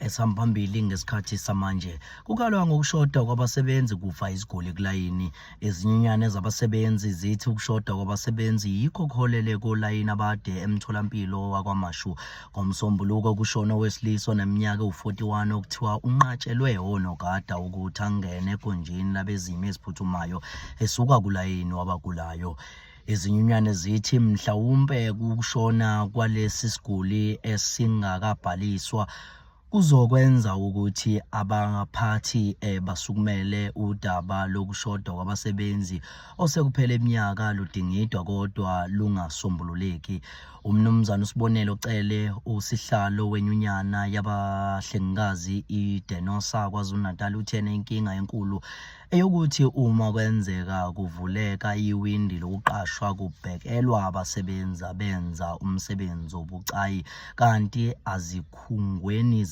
Esihamba phambili ngesikhathi samanje kukhalwa ngokushoda kwabasebenzi kufa iziguli kulayini. Izinyunyane zabasebenzi zithi ukushoda kwabasebenzi yikho kuholele kolayini abade emtholampilo wakwaMashu. NgoMsombuluko kushone owesilisa oneminyaka ewu-41 okuthiwa unqatshelwe onogada ukuthi angene egunjini labezimo eziphuthumayo esuka kulayini wabagulayo. Izinyunyane zithi mhlawumpe ukushona kwalesi siguli esingakabhaliswa kuzokwenza ukuthi abaphathi basukumele udaba lokushoda kwabasebenzi osekuphele iminyaka ludingidwa kodwa lungasombululeki. UMnumzane uSibonelo Cele, usihlalo wenyunyana yabahlengikazi iDenosa KwaZulu-Natal, uthena inkinga enkulu eyokuthi uma kwenzeka kuvuleka iwindi lokuqashwa kubhekelwa abasebenzi abenza umsebenzi obucayi kanti azikhungweni